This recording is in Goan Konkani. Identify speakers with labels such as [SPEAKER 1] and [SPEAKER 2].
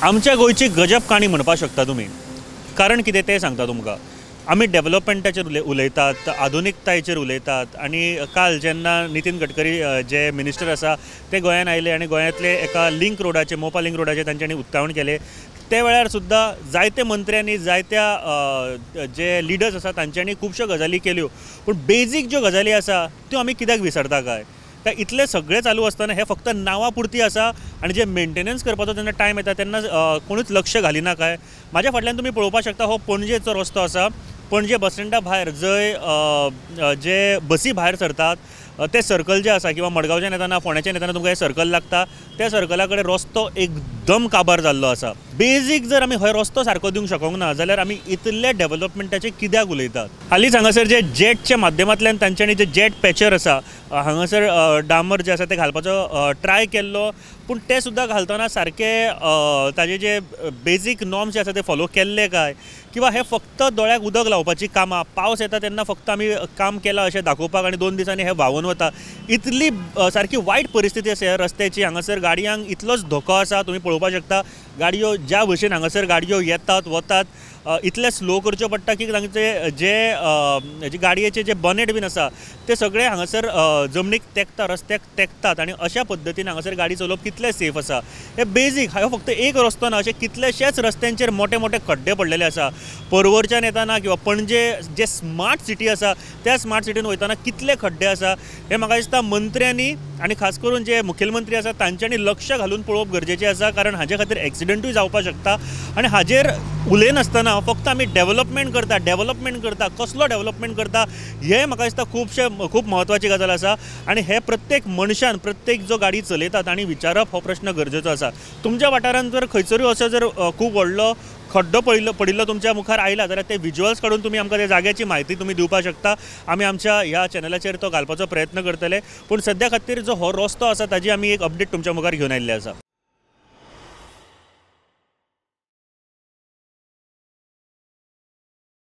[SPEAKER 1] आमच्या गोंयची गजब काणी म्हणपाक शकता तुमी. कारण कितें तें सांगता तुमकां. आमी डेव्हलपमेंटाचेर उलयतात, आधुनिकतायेचेर उलयतात आनी काल जेन्ना नितीन गडकरी जे मिनिस्टर आसा ते गोंयान आयले आनी गोंयांतले एका लिंक रोडाचे, मोपा लिंक रोडाचे तांच्यांनी उक्तावण केलें, ते वेळार सुद्दां जायते मंत्र्यांनी, जायत्या जे लिडर्स आसा तांच्यांनी खुबश्यो गजाली केल्यो, पूण बेजीक ज्यो गजाली आसा त्यो आमी कित्याक विसरता काय? काय इतलें सगळें चालू आसतना हें फक्त नांवा पुरती आसा आनी जे मेंटेनन्स करपाचो जेन्ना टायम येता तेन्ना कोणूच लक्ष घालिना काय? म्हाज्या फाटल्यान तुमी पळोवपाक शकता, हो पणजेचो रस्तो आसा. पणजे बस स्टँडा भायर जंय जे बसी भायर सरतात ते सर्कल जे आसा किंवा मडगांवच्यान येतना, फोंड्याच्यान येतना तुमकां हें सर्कल लागता, त्या सर्कला कडेन रस्तो एकदम काबार जाल्लो आसा. बेजीक जर आमी हो रस्तो सारको दिवंक शकूंक ना जाल्यार आमी इतले डेव्हलपमेंटाचे कित्याक उलयतात? हालींच हांगासर जे जेटच्या माध्यमांतल्यान तांच्यांनी जे जेट पॅचर आसा हांगासर डांबर जे आसा ते घालपाचो ट्राय केल्लो, पूण ते सुद्दां घालतना सारके ताजे जे बेजीक नॉर्म्स जे आसा ते फॉलो केल्ले काय? किंवा हे फक्त दोळ्याक उदक लावपाची कामां, पावस येता तेन्ना फक्त आमी काम केलां अशें दाखोवपाक आनी 2 दिसांनी हें व्हांवून वता. इतली सारकी वायट परिस्थिती आसा ह्या रस्त्याची. हांगासर गाडयांक इतलोच धोको आसा, तुमी पळोवपाक शकता गाडयो ज्या भशेन हांगासर गाडयो येतात वतात, इतले स्लो करच्यो पडटा की तांचे जे गाडयेचे जे बनेट बीन आसा ते सगळे हांगासर जमनीक तेंकता, रस्त्याक तेंकतात आनी अशा पद्दतीन हांगासर गाडी चलोवप कितलें सेफ आसा? हे बेजीक हो फक्त एक रस्तो ना, अशे कितलेशेच रस्त्यांचेर मोठे मोठे खड्डे पडलेले आसा. परवरच्यान येतना किंवा पणजे जे स्मार्ट सिटी आसा त्या स्मार्ट सिटीन वयतना कितले खड्डे आसा हे म्हाका दिसता मंत्र्यांनी आनी खास करून जे मुखेलमंत्री आसा तांच्यांनी लक्ष घालून पळोवप गरजेचें आसा, कारण हाजे खातीर एक्सिडंटूय जावपाक शकता. आनी हाजेर उलयनासतना फक्त आमी डेव्हलपमेंट करता, डेव्हलपमेंट करता, कसलो डेव्हलपमेंट करता हें म्हाका दिसता खूब म्हत्वाची गजाल आसा. आनी हे प्रत्येक मनशान, प्रत्येक जो गाडी चलयता तांणी विचारप हो प्रश्न गरजेचो आसा. तुमच्या वाठारांत जर खंयसरूय असो जर खूब व्हडलो खड्डो पडिल्लो तुमच्या मुखार आयला जाल्यार ते विज्युअल्स काडून तुमी आमकां त्या जाग्याची म्हायती तुमी दिवपाक शकता. आमी आमच्या ह्या चॅनलाचेर तो घालपाचो प्रयत्न करतले. पूण सद्या खातीर जो हो रस्तो आसा ताजी आमी एक अपडेट तुमच्या मुखार घेवन आयिल्ले आसा.